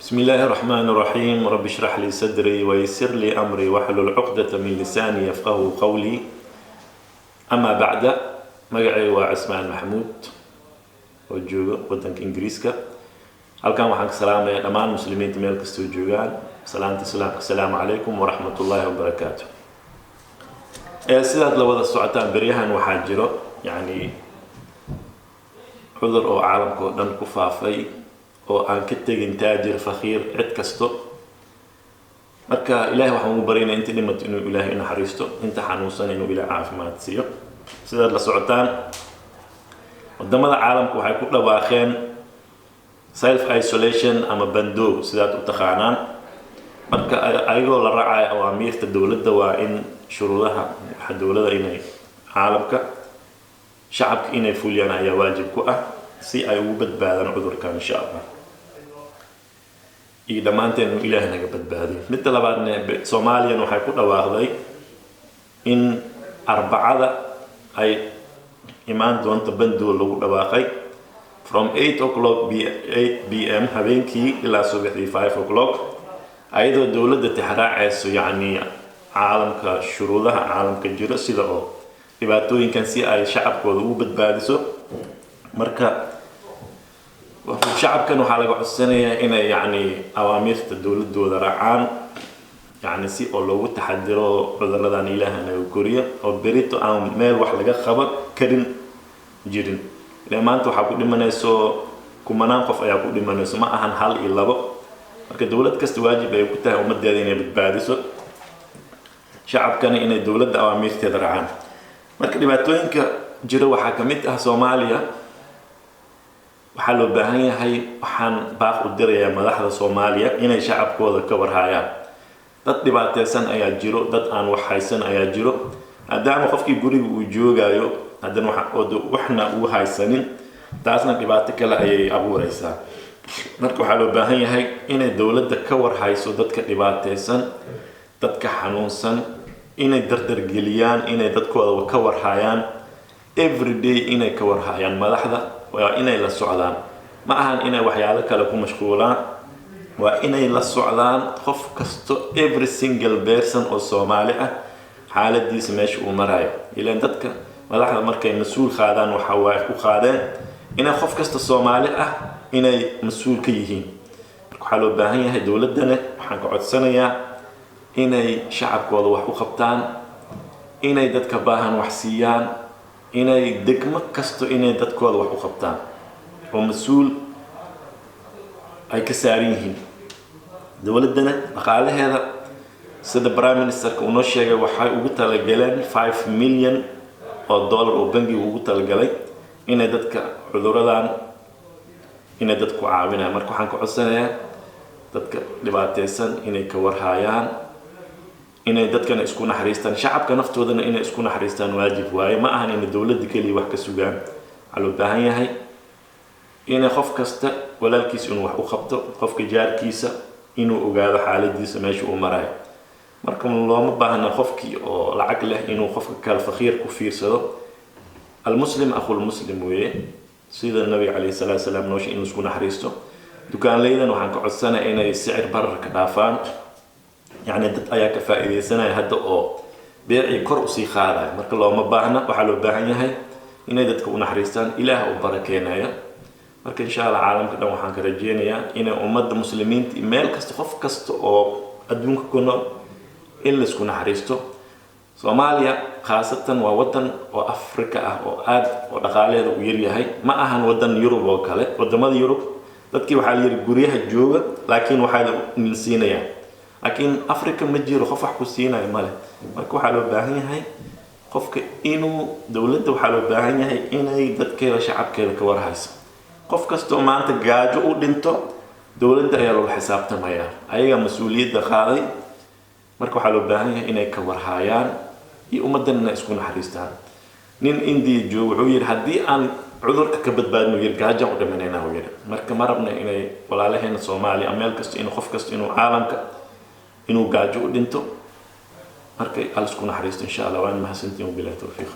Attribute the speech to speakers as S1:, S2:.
S1: بسم الله الرحمن الرحيم. رب اشرح لي صدري ويسر لي أمري واحلل عقدة من لساني يفقه قولي. أما بعد، magacay waa Cismaan Maxamuud oo jooga wadanka Ingiriiska. Halkan waxaan ka salaamayaa dhammaan muslimiinta meel kastoo joogaan salaanta islaamka: asalaamu calaykum waraxmat ullaahi wabarakaatu. Sidaad la wada socotaan, beryahan waxaa jiro yacni cudur oo caalamka oo dhan ku faafay oo aan ka tegin taajir, faqiir, cid kasto. Marka Ilahay waxaan ugu baryaynaa inta dhimato inuu Ilaahay u naxariisto, inta xanuunsan inuu Ilahay caafimaad siiyo. Sidaad la socotaan, wadamada caalamka waxay ku dhawaaqeen self isolation ama bandow, sidaad u taqaanaan. Marka ayagoo la raacayo awaamiirta dowladda, waa in shuruudaha waxa dowladda inay caalamka shacabka inay fuliyaan ayaa waajib ku ah si ay ugu badbaadaan cudurkan, insha Allah, iyo dhammaanteen inuu Ilaahay naga badbaadiyo. Midda labaadne, Soomaaliyan waxay ku dhawaaqday in Arbacada ay imaan doonto bandow lagu dhawaaqay from 8 o'clock b 8 p.m. habeenkii ilaa subaxdii 5 o'clock, ayadoo dowladda tixraacayso yacni caalamka, shuruudaha caalamka jiro, sida oo dhibaatooyinkan si ay shacabkooda ugu badbaadiso. Marka shacabkan waxaa laga codsanayaa inay yacni awaamiirta dowladooda raacaan, yacni si oo loogu taxadiro cuduradan. Ilaaha naga koriyo oo berito aan meel wax laga qaban karin jirin. Ilaa maanta waxaa ku dhimanayso kumanaan qof ayaa ku dhimanayso, ma ahan hal iyo labo. Marka dowlad kasta waajib ay ku tahay ummadeeda inay badbaadiso, shacabkana inay dowladda awaamiirteeda raacaan. Marka dhibaatooyinka jira waxaa ka mid ah Soomaaliya. Waxaa loo baahan yahay, waxaan baaq u dirayaa madaxda Soomaaliya inay shacabkooda ka warhaayaan. Dad dhibaateysan ayaa jiro, dad aan wax haysan ayaa jiro. Maadaama qofkii guriga uu joogayo, haddana waxna uu haysanin, taasna dhibaato kale ayay abuureysaa. Marka waxaa loo baahan yahay inay dowladda ka warhayso dadka dhibaateysan, dadka xanuunsan, inay dardargeliyaan, inay dadkooda ka warhayaan every day, inay ka warhayaan. Madaxda waa inay la socdaan, ma ahan inay waxyaalo kale ku mashquulaan. Waa inay la socdaan qof kasto, every single person oo Soomaali ah, xaaladiisa meesha uu marayo. Ilaan dadka madaxda markay mas-uul qaadaan, waxa waa ku qaadeen inay qof kasta Soomaali ah inay mas-uul ka yihiin. Marka waxaa loo baahan yahay, dowladdana waxaan ka codsanayaa inay shacabkooda wax u qabtaan, inay dadka baahan wax siiyaan, inay degmo kasto inay dadkooda wax u qabtaan oo mas-uul ay ka saaran yihiin. Dowladdana dhaqaalaheeda, sida prime ministerka uu noo sheegay, waxay ugu talagaleen 5 million oo dollar oo bangiga ugu talagalay inay dadka cuduradan inay dadku caawinayaan. Marka waxaan ka codsanayaa dadka dhibaateysan inay ka warhaayaan, inay dadkana isku naxariistaan, shacabka naftoodana inay isku naxariistaan waajib waaye. Ma ahan inay dowladda keliya wax ka sugaan. Waxaa loo baahan yahay inay qof kasta walaalkiisa inuu wax u qabto, qofka jaarkiisa inuu ogaado xaaladiisa meesha uu marayo. Marka looma baahna qofkii oo lacag leh inuu qofka kale faqiir ku fiirsado. المسلم أخو المسلم weeye, sida Nabiga calayhi salaatu salaam noosha inuu isku naxariisto. Dukaanleydan waxaan ka codsanaya inay sicir bararka dhaafaan. Yacni dad ayaa ka faa'iidaysanaya hadda oo beecii kor usii qaadaya. Marka looma baahna. Waxaa loo baahan yahay inay dadka u naxariistaan, Ilaah u barakeenaya. Marka insha Allah caalamka dhan waxaan ka rajeynayaa inay ummadda muslimiinta meel kasta, qof kasta oo adduunka ku nool, in laisku naxariisto. Soomaaliya khaasatan waa wadan oo Afrika ah oo aad oo dhaqaalaheeda u yaryahay. Ma ahan wadan Yurub oo kale. Wadamada Yurub dadkii waxaa la yidhi guryaha jooga, laakiin waxaa nin siinayaa. Laakiin Africa ma jiro qof wax ku siinayo male. Marka waxaa loo baahan yahay qofka inuu dowladda, waxaa loo baahan yahay inay dadkeeda, shacabkeeda ka warhayso. Qof kastoo maanta gaajo u dhinto, dowladda ayaa loola xisaabtamayaa, ayagaa mas-uuliyadda qaaday. Marka waxaa loo baahan yahay inay ka warhaayaan iyo ummaddan inay isku naxariistaan. Nin Indiya joogo wuxuu yidhi, haddii aan cudurka ka badbaadno, yidhi, gaajaan u dhimanayna, uu yidhi. Marka ma rabna inay walaalaheena Soomaaliya, meel kasta, inuu qof kasta inuu caalamka inuu gaajo u dhinto. Marka al isku naxariisto, insha Allah. Waan mahadsantiin, wabilahi towfiiq.